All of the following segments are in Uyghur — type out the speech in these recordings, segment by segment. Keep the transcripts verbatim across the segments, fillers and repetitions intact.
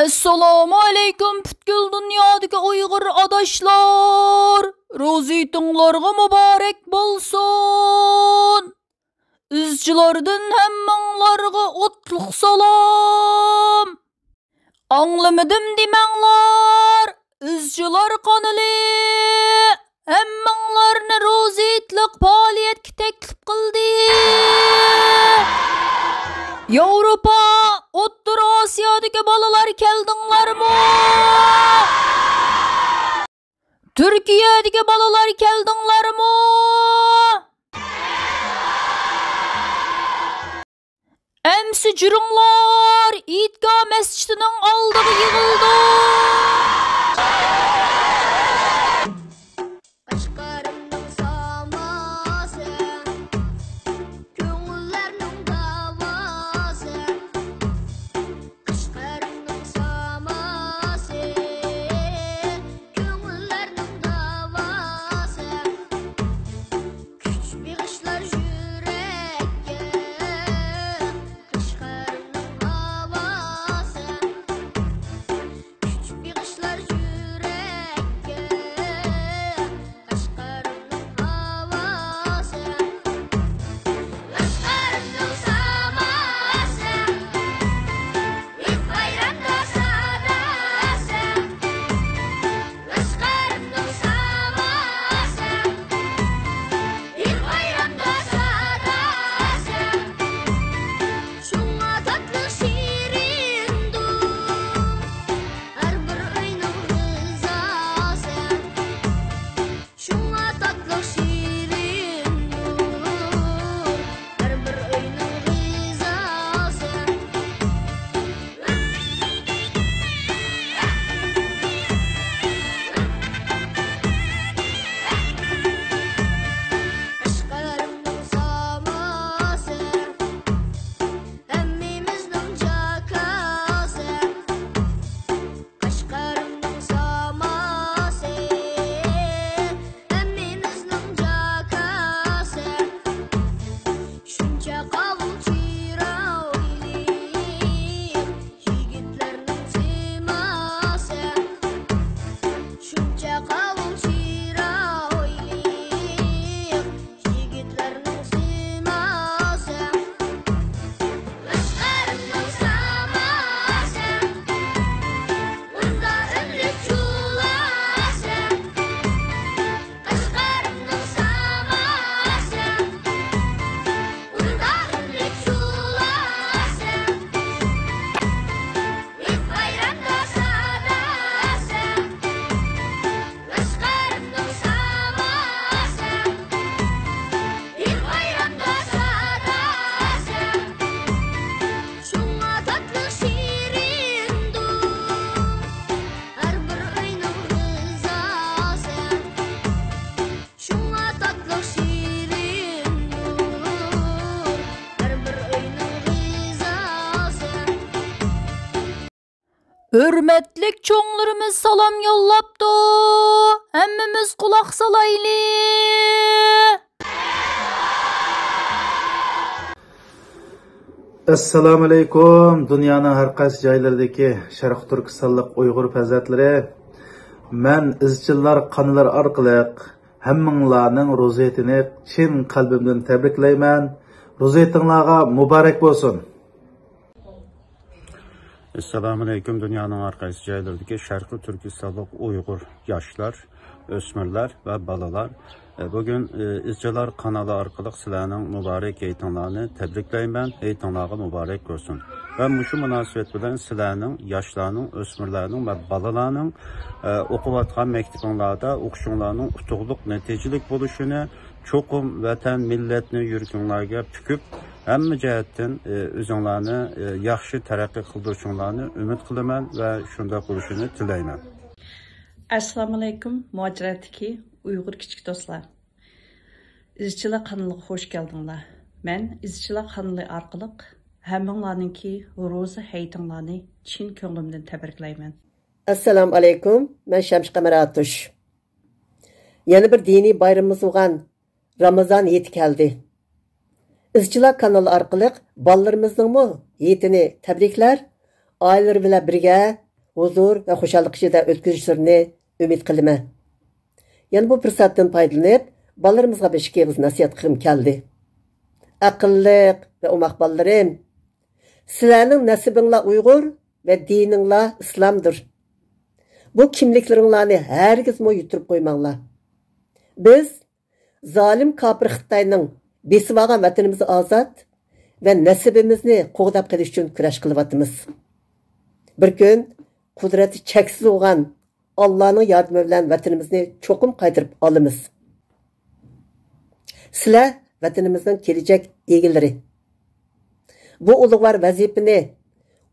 ئەسسالامۇ ئەلەيكۇم پۈتكۈل دۇنيادىكى ئۇيغۇر ئاداشلار! روزا ھېيتىڭلارغا مۇبارەك بولسۇن! ئىزچىلاردىن ھەممىڭلارغا ئوتلۇق سالام! ئاڭلىمىدىم دېمەڭلار! ئىزچىلار قانىلى ھەممىڭلارنى روزا ھېيتلىق پائالىيەتكە تەكلىپ قىلدى. ياۋروپا، ئوتتۇرا ئاسىيادىكى بالىلار كەلدىڭلارمۇ؟ تۈركىيەدىكى بالىلار كەلدىڭلارمۇ؟ ئەمسە جۈرۈڭلار، ئېيتگاھ مەسچىتىنىڭ ئالدىغا يىغىلدۇق. قەشقەرنىڭ ساماسى، كۆڭۈللەرنىڭ داۋاسى. قەشقەرنىڭ ساماسى، كۆڭۈللەرنىڭ داۋاسى. كۈچ بېغىشلار يۈرەككە، قەشقەرنىڭ ھاۋاسى. كۈچ بېغىشلار يۈرەككە، قەشقەرنىڭ ھاۋاسى. قەشقەرنىڭ ساماسى، ھېيت بايرامدا ساداسى. قەشقەرنىڭ ساماسى، ھېيت بايرامدا ساداسى. شۇڭا تاتلىق شېرىندۇر ھەر بىر ئۆينىڭ غىزاسى. شۇڭا تاتلىق شېرىندۇر ھەر بىر ئۆينىڭ غىزاسى. قەشقەرنىڭ ساماسى، ھەممىمىزنىڭ جاكاسى. قەشقەرنىڭ ساماسى، ھەممىمىزنىڭ جاكاسى. شۇنچە قاۋۇل چىرايلىق يىگىتلەرنىڭ سىماسى. شۇنچە قاۋۇل چىرايلىق يىگىتلەرنىڭ سىماسى. قەشقەرنىڭ ساماسى، ئۇندا ئۈنلۈك جۇلاسى. قەشقەرنىڭ ساماسى، ئۇندا ئۈنلۈك جۇلاسى. ھېيت بايرامدا ساداسى، قەشقەرنىڭ ساماسى، ھېيت بايرامدا ساداسى. شۇڭا تاتلىق شېرىندۇر ھەر بىر ئۆينىڭ غىزاسى. شۇڭا تاتلىق شېرىندۇر ھەر بىر ئۆينىڭ غىزاسى. ھۆرمەتلىك چوڭلىرىمىز سالام يوللاپتۇ. ھەممىمىز قۇلاق سالايلى. ئەسسالامۇئەلەيكۇم، دۇنيانىڭ ھەر قايسى جايلىرىدىكى شەرقىي تۈركىستانلىق ئۇيغۇر پەرزەنتلىرى. مەن ئىزچىللار قانىلى ئارقىلىق ھەممىڭلارنىڭ روزا ھېيتىنى چىن قەلبىمدىن تەبرىكلەيمەن. روزا ھېيتىڭلارغا مۇبارەك بولسۇن. ئەسسالامۇئەلەيكۇم، دۇنيانىڭ ھەر قايسى جايلىرىدىكى شەرقىي تۈركىستانلىق ئۇيغۇر ياشلار، ئۆسمۈرلەر ۋە بالىلار. ئە، بۈگۈن، ئە، ئىزچىلار قانىلى ئارقىلىق سىلەرنىڭ مۇبارەك ھېيتىڭلارنى تەبرىكلەيمەن. ھېيتىڭلارغا مۇبارەك بولسۇن. ۋە مۇشۇ مۇناسىۋەت بىلەن سىلەرنىڭ، ياشلارنىڭ، ئۆسمۈرلەرنىڭ ۋە بالىلارنىڭ، ئە، ئوقۇۋاتقان مەكتىپىڭلاردا ئوقۇشۇڭلارنىڭ ئۇتۇقلۇق، نەتىجىلىك بولۇشىنى، چوقۇم ۋەتەن، مىللەتنى يۈرىكىڭلارغا پۈكۈپ، ھەممە جەھەتتىن، ئى، ئۆزۈڭلارنى، ئى، ياخشى تەرەققىي قىلدۇرۇشۇڭلارنى ئۈمىد قىلىمەن ۋە شۇنداق بولۇشىنى تىلەيمەن. ئەسسالامۇئەلەيكۇم، مۇھاجىرەتتىكى ئۇيغۇر كىچىك دوستلار. ئىزچىلار قانىلىغا خوش كەلدىڭلار. مەن ئىزچىلار قانىلى ئارقىلىق ھەممىڭلارنىڭكى روزا ھېيتىڭلارنى چىن كۆڭلۈمدىن تەبرىكلەيمەن. ئەسسالامۇئەلەيكۇم، مەن شەمشى قەمەر ئاتۇش. يەنە بىر دىنىي بايرىمىمىز بولغان رامىزان ھېيتى كەلدى. ئىزچىلار كانىلى ئارقىلىق بالىلىرىمىزنىڭمۇ ھېيتىنى تەبرىكلەر، ئائىلىلىرى بىلەن بىرگە ھۇزۇر ۋە خۇشاللىق ئىچىدە ئۆتكۈزۈشلىرىنى ئۈمىد قىلىمەن. يەنە بۇ پۇرسەتتىن پايدىلىنىپ، بالىلىرىمىزغا بىر ئىككى ئېغىز نەسىھەت قىلغۇم كەلدى. ئەقىللىق ۋە ئوماق بالىلىرىم، سىلەرنىڭ نەسىبىڭلار ئۇيغۇر ۋە دىنىڭلار ئىسلامدۇر. بۇ كىملىكلىرىڭلارنى ھەرگىزمۇ يىتتۈرۈپ قويماڭلار. بىز زالىم كاپىر خىتاينىڭ بېسىۋالغان ۋەتىنىمىزنى ئازاد ۋە نەسىبىمىزنى قوغداپ قېلىش ئۈچۈن كۈرەش قىلىۋاتىمىز. بىر كۈن قۇدرەتى چەكسىز بولغان ئاللانىڭ ياردىمى بىلەن ۋەتىنىمىزنى چوقۇم قايتۇرۇپ ئالىمىز. سىلەر ۋەتىنىمىزنىڭ كېلىچەك ئىگىلىرى. بۇ ئۇلۇغۋار ۋەزىپىنى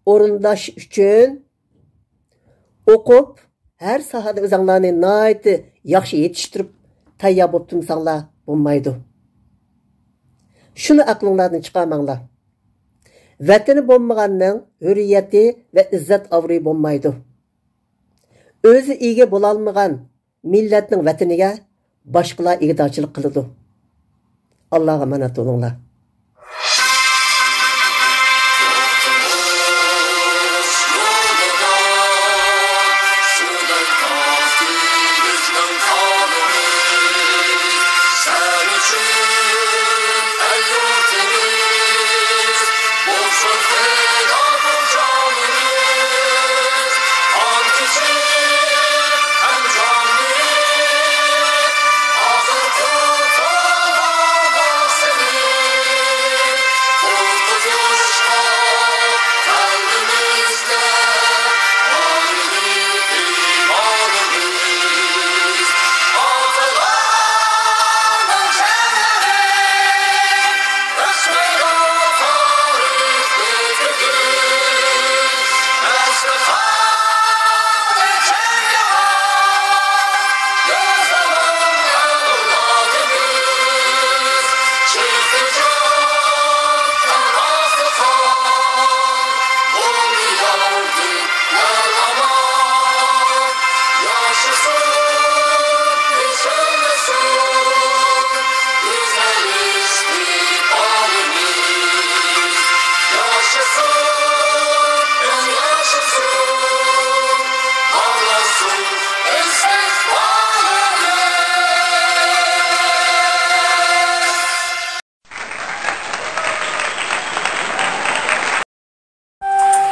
ئورۇنداش ئۈچۈن ئوقۇپ، ھەر ساھەدە ئۆزۈڭلارنى ناھايىتى ياخشى يېتىشتۈرۈپ تەييار بولۇپ تۇرمىساڭلار بولمايدۇ. شۇنى ئەقلىڭلاردىن چىقارماڭلار. ۋەتىنى بولمىغاننىڭ ھۆرىيىتى ۋە ئىززەت ئابرۇيى بولمايدۇ. ئۆزى ئىگە بولالمىغان مىللەتنىڭ ۋەتىنىگە باشقىلار ئىگىدارچىلىق قىلىدۇ. ئاللاغا ئامانەت بولۇڭلار.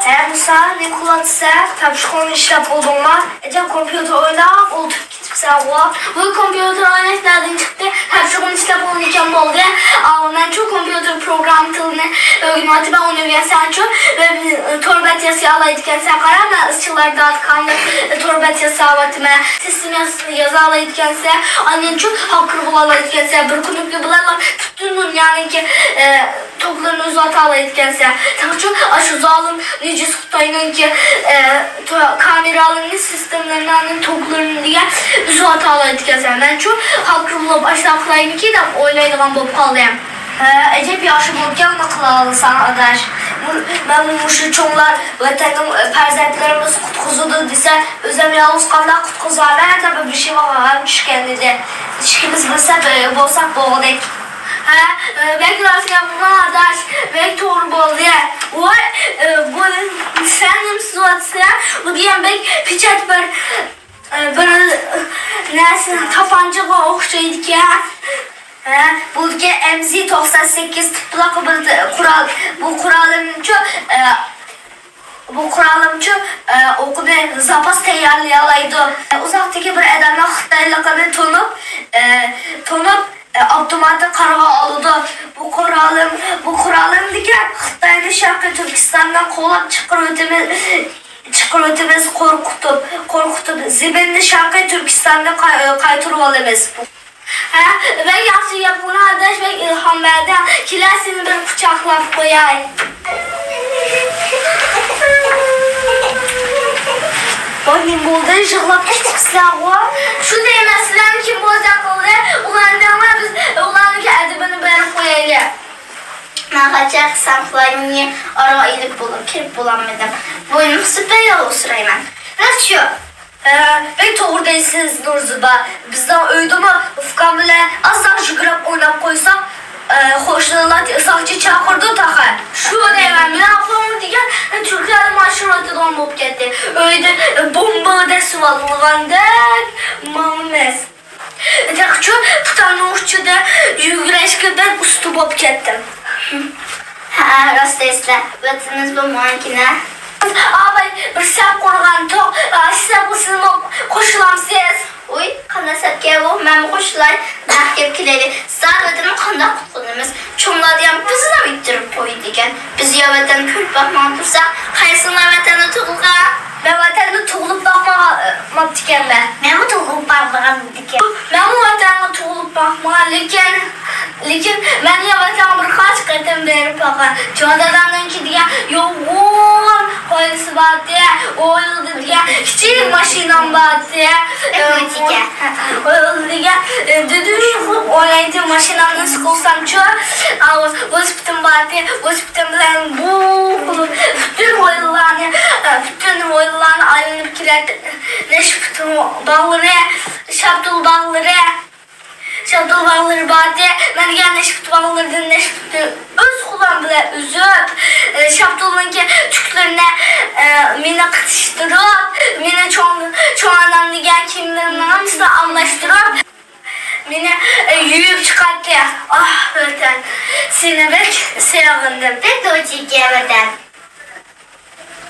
ھە، مۇسا، نېمە قىلىۋاتىسەن؟ تاپشۇرۇقنى ئىشلەپ بولدۇڭما؟ ئەجەب، كومپيۇتېر ئويناپ ئولتۇرۇپ كېتىپسەنغۇ. بۇ كومپيۇتېر ئويناش نەدىن چىقتى؟ تاپشۇرۇقنى ئىشلەپ بولدىكەن بولدى. ئاۋۇ، مەنچۇ كومپيۇتېر پروگرامما تىلىنى ئۆگىنىۋاتىمەن، ئۇنى ئۆگەنسەنچۇ. ۋە تور بەت ياسىيالايدىكەنسەن، قارا، مەن ئىزچىللار دات كومدا تور بەت ياساۋاتىمەن. سىستېما ياز-، يازالايدىكەنسەن، ئاندىنچۇ ھاكېر بولالايدىكەنسەن. بىر كۈنۈڭكى بىلەنلا پۈتۈن دۇنيانىڭكى، ئە، توكلىرىنى ئۈزۈۋېتەلەيدىكەنسەن. تېخىچۇ ئاشۇ زالىم نىجىس خىتاينىڭكى، ئە، تو-، كامېرالىرىنى، سىستېمىلىرىنى، توكلىرىنى دېگەن ئۈزۈۋېتەلەيدىكەنسەن. مەنچۇ ھاكېر بولۇپ ئاشۇنداق قىلايمىكىن دەپ ئويلايدىغان بولۇپ قالدىم. ھە، ئەجەب ياخشى بولدىكەن ئۇنى قىلالىساڭ، ئاداش. مۇ-، مەن مۇشۇ چوڭلار ۋەتەننىڭ، ئە، پەرزەنتلىرىمىزنى قۇتقۇزىدۇ دېسە، ئۆزۈم يالغۇز قانداق قۇتقۇزارمەن دەپ بېشىمغا غەم چۈشكەن ئىدى. ئىككىمىز بىلسە، بولساق بولغۇدەك. ھە، بەك راست گەپ قىلدىڭ ئاداش، بەك توغرا بولدى. ۋاي، بۇ سەن نېمە سىزىۋاتىسەن؟ بۇ دېگەن بەك پېچەت بىر، بىر نەرسە، تاپانچىغا ئوخشايدىكەن. ھە، بۇ دېگەن ئەم زى توقسان سەككىز تىپلىق بىر قورال. بۇ قورالىمچۇ، بۇ قورالىمچۇ، ئە، ئوقىنى زاپاس تەييارلىيالايدۇ. ئۇزاقتىكى بىر ئادەمنىڭ خىتايلىقىنى تونۇپ، ئە، تونۇپ، ئە، ئاپتوماتنى قارىغا ئالىدۇ. بۇ قورالىم، بۇ قورالىمدىكى خىتاينى شەرقىي تۈركىستاندىن قوغلاپ چىقىرىۋېتىمىز، چىقىرىۋېتىمىز، قورقۇتۇپ، قورقۇتۇپ، زېمىننى شەرقىي تۈركىستاننى قاي-، قايتۇرۇۋالىمىز. ھە، بەك ياخشى گەپ قىلدىڭ ئاداش، بەك ئىلھام بەردىڭ. كېلە سېنى بىر قۇچاقلاپ قوياي. ۋاي، نېمە بولدى؟ يىغلاپ كېتىپسىلەرغۇ. شۇ دەيمەن، سىلەرنى كىم بوزەك قىلدى؟ ئۇلارنى دەڭلار، بىز ئۇلارنىڭكى ئەدىبىنى بېرىپ قويايلى. مەن قاچان قىلسام قىلاي، مېنى ئارىغا ئېلىپ بولۇڭ، كىرىپ بولالمىدىم. بوينۇم قىسىپ پەيدا ئۇسرايمەن. راست شۇ. ھە، بەك توغرا دەيسىز، نۇرزىبا. بىزنىڭ ئۆيدىمۇ ئۇكام بىلەن ئازراق جۈگرەپ ئويناپ قويساق، ئە، قوشنىلار ساقچى چاقىرىدۇ تاخا. شۇ دەيمەن، مېنىڭ ئاپاممۇ دېگەن تۈركلەرنى ماشىنا ئۇرۇتىدىغان بولۇپ كەتتى. ئۆيدە سۇۋالغاندەك ماڭىمىز. تېخىچۇ پۇتامنىڭ ئۇچىدا يۈگۈرۈشكە بەك ئۇستا بولۇپ كەتتىم. ھە، راست دەيسىلەر. ۋەتىنىمىز بۇ ماڭىكىنە. ئاباي، بىر سەپ قۇرغان توق، ئاشۇ سەپكە سىزمۇ قوشۇلامسىز؟ ئۇي، قانداق سەپكە بۇ؟ مەنمۇ قوشۇلاي. نەق گەپ كېلەيلى. سىلەر ۋەتەننى قانداق قۇتقۇزىمىز؟ چوڭلار دېگەن بىزنى ئۆيدە تۇرۇپ قويىدىكەن. بىز يا ۋەتەننى كۆرۈپ باقمىغان تۇرساق، قايسىڭلار ۋەتەندە تۇغۇلغان؟ مەن ۋەتەندە تۇغۇلۇپ باقمىغان، ماپتىكەنمەن. مەنمۇ تۇغۇلۇپ باقمىغان ئىدىكەن. مەنمۇ ۋەتەنگە تۇغۇلۇپ باقمىغان، لېكىن، لېكىن مەن يا ۋەتەنگە بىر قانچە قېتىم بېرىپ باققان. چوڭ دادامنىڭكى دېگەن يوغان ھويلىسى بارتى، ھويلىدا دېگەن كىچىك ماشىنام بارتى. ھويلىدا دېگەن، ئە، دۈدۈش قىلىپ ئوينايتتى، ماشىنامنى سىقىۋالسامچۇ، ئاۋۇ ۋېلىسىپىتىم بارتى، ۋېلىسىپىتىم بىلەن بۇ قىلىپ پۈتۈن ھويلىلارنى، ئە، پۈتۈن ھويلىلارنى ئايلىنىپ كېلەتتى. نەشپۈت باغلىرى، شاپتۇل باغلىرى، شاپتۇل باغلىرى بارتى. مەن دېگەن نەشپۈت باغلىرىدىن نەشپۈتنى ئۆز قولۇم بىلەن ئۈزۈپ، ئە، شاپتۇلنىڭكى تۈكلىرىنى، ئە، مېنى قېتىشتۇرۇپ، مېنى چوڭ، چوڭ ئانام دېگەن كىيىملىرىمنىڭ ھەممىسىنى ئالماشتۇرۇپ، مېنى، ئە، يۇيۇپ چىقاتتى. ئاھ، ۋەتەن، سېنى بەك سېغىندىم. بەك دوجىكى ۋەتەن.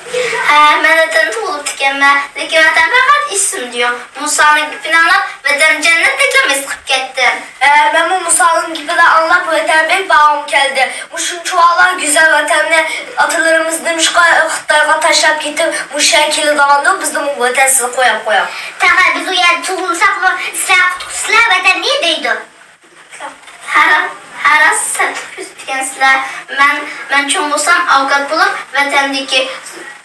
ھە، مەن ۋەتەندە تۇغۇلۇپتىكەنمەن، لېكىن ۋەتەن پەقەت ئېسىمدىيۇ. مۇسانىڭ گېپىنى ئاڭلاپ، ۋەتەن جەننەتتەكلا ھېس قىلىپ كەتتىم. ھە، مەنمۇ مۇسانىڭ گېپىنى ئاڭلاپ، ۋەتەن بەك باغرىم كەلدى. مۇشۇنچىۋالا گۈزەل ۋەتەننى ئاتىلىرىمىز نېمىشقا خىتايغا تاشلاپ كېتىپ، مۇشۇ يەرگە كېلىدىغاندۇ، بىزنىمۇ ۋەتەنسىز قويۇپ قويۇپ. پەقەت بىز ئۇ يەردە تۇغۇلمىساقمۇ، سىلەر قۇتقۇزسىلەر، ۋەتەن نېمە دەيدۇ؟ ھە، ھە، راست سەتلىق كۆرسىتىدىكەنسىلەر. مەن، مەن چوڭ بولسام، ئاۋۇكات بولۇپ، ۋەتەندىكى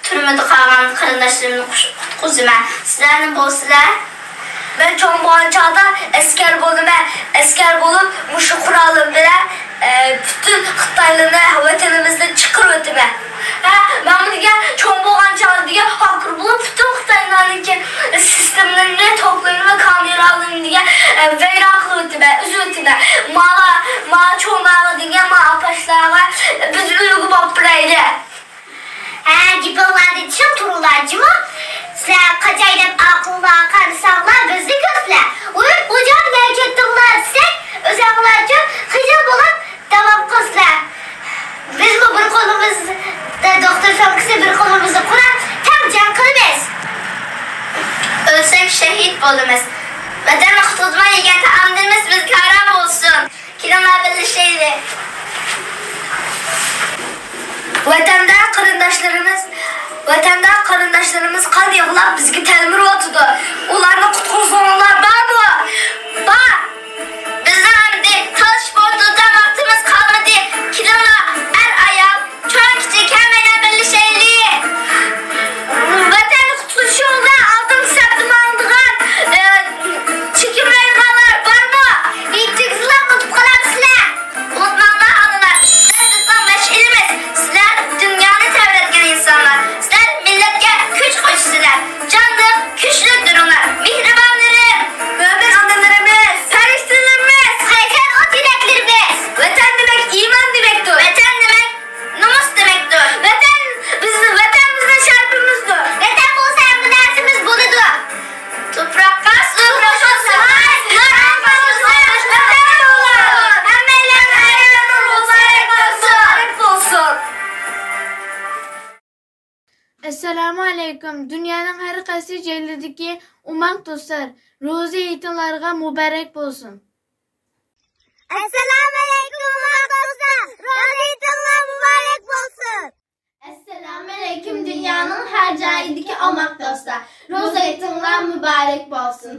تۈرمىدە قالغان قېرىنداشلىرىمنى قۇش-، قۇتقۇزىمەن. سىلەرنى بولسىلەر. مەن چوڭ بولغان چاغدا ئەسكەر بولىمەن. ئەسكەر بولۇپ، مۇشۇ قورالىم بىلەن، ئە، پۈتۈن خىتايلارنى ۋەتىنىمىزدىن چىقىرىۋېتىمەن. ھە، مەن دېگەن چوڭ بولغان چاغدا دېگەن ھاكېر بولۇپ، پۈتۈن خىتايلارنىڭكى سىستېمىلىرىنى، توكلىرىنى ۋە كامېرالىرىنى دېگەن، ئە، ۋەيران قىلىۋېتىمەن، ئۈزۈۋېتىمەن. مالا، ما چوڭلارغا دېگەن، ما ئاپاشلارغا، بىز ئۈلگە بولۇپ بېرەيلى. ھە، گېپىڭلارنى چىڭ تۇرۇڭلار جۇمۇ. سىلەر قاچاي دەپ ئارقىڭلارغا قارىساڭلار، بىزنى كۆرسىلەر. ۋوي، غوجام، نەگە كەتتىڭلار دېسەك، ئۆزۈڭلارچۇ خىجىل بولۇپ داۋام قىلسىلەر. بىزمۇ بىر قولىمىزدا دوختۇر سومكىسى، بىر قولىمىزدا قورال، تەڭ جەڭ قىلىمىز. ئۆلسەك شېھىت بولىمىز. ۋەتەننى قۇتقۇزماي يېگەن تائاملىرىمىز بىزگە ھارام بولسۇن. كېلىڭلار بىللىشەيلى. ۋەتەندە قېرىنداشلىرىمىز، ۋەتەندە قېرىنداشلىرىمىز قان يىغلاپ بىزگە تەلمۈرۈۋاتىدۇ. ئۇلارنى قۇتقۇزغۇڭلار بارمۇ؟ بار! بىزنىڭ ئەمدى تالىشىپ ئولتۇرىدىغان ۋاقتىمىز قالمىدى. كېلىڭلار، ئەر-ئايال، چوڭ-كىچىك ھەممەيلەن بىرلىشەيلى. ۋەتەننى قۇتقۇزۇش يولىدا ئالدىنقى سەپتە ماڭىدىغان، ئە، چېكىنمەيدىغانلار بارمۇ؟ ئېيتىۋېتىڭلار، ئۇنتۇپ قالامسىلەر؟ ئۇنتۇماڭلار، ئانىلار، سىلەر بىزنىڭ مەشئىلىمىز. سىلەر دۇنيانى تەۋرەتكەن ئىنسانلار. سىلەر مىللەتكە كۈچ قوشىسىلەر. جانلىق، كۈچلۈك تۇرۇڭلار، مېھرىبانلىرىم. مۆمىن ئانىلىرىمىز، پەرىشتىلىرىمىز، قەيسەر ئوت يۈرەكلىرىمىز. ۋەتەن دېمەك ئىمان دېمەكتۇر. ۋەتەن دېمەك نومۇس دېمەكتۇر. ۋەتەن بىز، ۋەتەن بىزنىڭ شەرىپىمىزدۇر. ۋەتەن بولسا ھەممە نەرسىمىز بولىدۇ. تۇپراققا سۇ، سۇغا سۇ، ۋەتەن بولسۇن. ھەممەيلەن ھەيران مۇبارەك بولسۇن. ئەسسالامۇ ئەلەيكۇم، دۇنيانىڭ ھەر قايسى جايلىرىدىكى ئوماق دوستلار، روزا ھېيتىڭلارغا مۇبارەك بولسۇن. ئەسسالامۇ ئەلەيكۇم، ئوماق دوستلار، روزا ھېيتىڭلار مۇبارەك بولسۇن. ئەسسالامۇ ئەلەيكۇم، دۇنيانىڭ ھەر جايىدىكى ئوماق دوستلار، روزا ھېيتىڭلار مۇبارەك بولسۇن.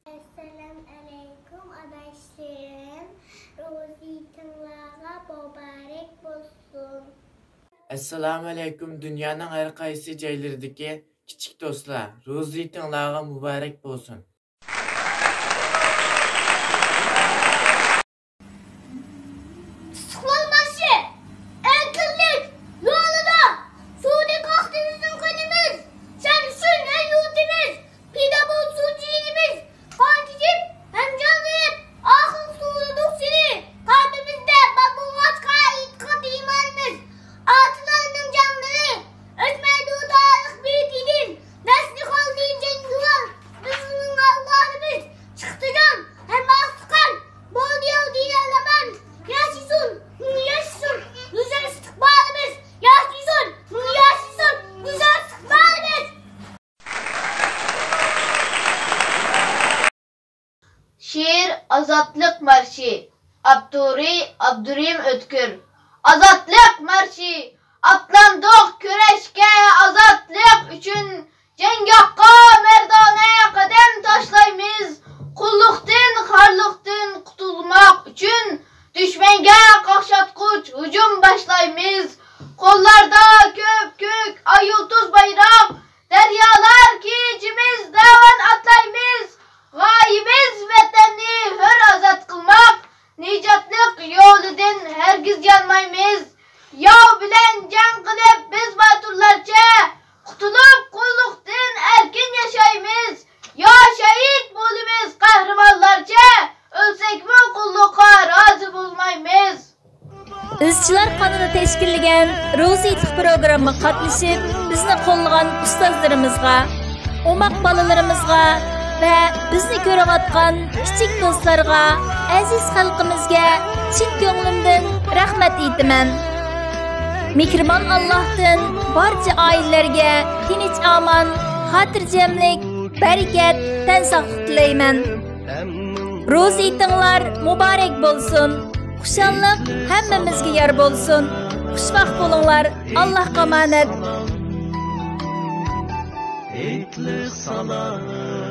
ئەسسالامۇ ئەلەيكۇم، ئاداشلىرىم، روزا ھېيتىڭلارغا مۇبارەك بولسۇن. ئەسسالامۇ ئەلەيكۇم، دۇنيانىڭ ھەر قايسى جايلىرىدىكى كىچىك دوستلار، روزا ھېيتىڭلارغا مۇبارەك بولسۇن. ئىستىقلال مارشى ئەركىنلىك يولىدا، سۇدى قاقتى بىزنىڭ قېنىمىز، شان ئۈچۈن ئەل يۇرتىمىز، پىدا بولسۇن جېنىمىز. قان كېچىپ ھەم جان بېرىپ، ئاخىرغا سۇغۇردۇق سېنى. قەلبىمىزدە بار بولغاچقا ئېتىقاد ئىمانىمىز، ئاتىلارنىڭ جانلىرى ئۆچمەيدۇ تارىخ بېتىدىن. نەسلى قالدى مارشى. ئاپتورى: ئابدۇرېھىم ئۆتكۈر. ئازادلىق مارشى. ئاتلاندۇق كۈرەشكە ئازادلىق ئۈچۈن. جەڭگاھقا مەردانە قەدەم تاشلايمىز. قۇللۇقتىن، خارلىقتىن قۇتۇلماق ئۈچۈن. دۈشمەنگە قاقشاتقۇچ ھۇجۇم باشلايمىز. قوللاردا كۆپكۆك ئاي يۇلتۇز بايراق. دەريالار كېچىمىز داۋان ئاتلايمىز. غايىمىز ۋەتەننى ھۆر ئازاد قىلماق. نىجاتلىق يولىدىن ھەرگىز يانمايمىز. ياۋ بىلەن جەڭ قىلىپ بىز باتۇرلارچە، قۇتۇلۇپ قۇللۇقتىن ئەركىن ياشايمىز. يا شېھىت بولىمىز قەھرىمانلارچە، ئۆلسەكمۇ قۇللۇققا رازى بولمايمىز. ئىزچىلار قانىلى تەشكىللىگەن روزى ئېيتلىق پروگراممىغا قاتنىشىپ، بىزنى قوللىغان ئۇستازلىرىمىزغا، ئوماق بالىلىرىمىزغا ۋە بىزنى كۆرۈۋاتقان كىچىك دوستلارغا، ئەزىز خەلقىمىزگە چىن كۆڭلۈمدىن رەھمەت ئېيتىمەن. مېھرىبان ئاللاھتىن بارچە ئائىلىلەرگە تىنچ-ئامان، خاتىرجەملىك، بەرىكەت، تەن ساقلىق تىلەيمەن. روزا ئېيتىڭلار مۇبارەك بولسۇن. خۇشاللىق ھەممىمىزگە يار بولسۇن. خۇشۋاق بولۇڭلار. ئاللاھقا ئامانەت. ئېيتلىق سالام.